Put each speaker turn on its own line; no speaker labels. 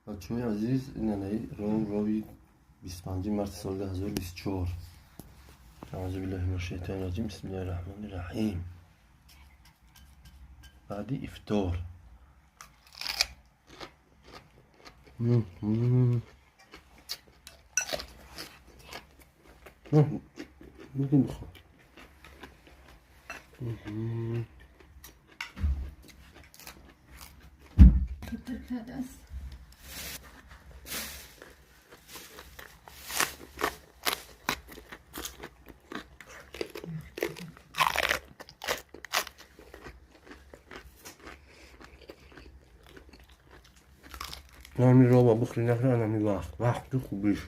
Бачаҳои азиз, инанаи рови 25 марти соли 2024. Аъузу биллаҳи минаш шайтони раҷим. Бисмиллаҳи раҳмони раҳим. Баъди ифтор. Бихор.
Кардааст.
Нами роба бухри нахри, анами вақт. Вақти хубиш.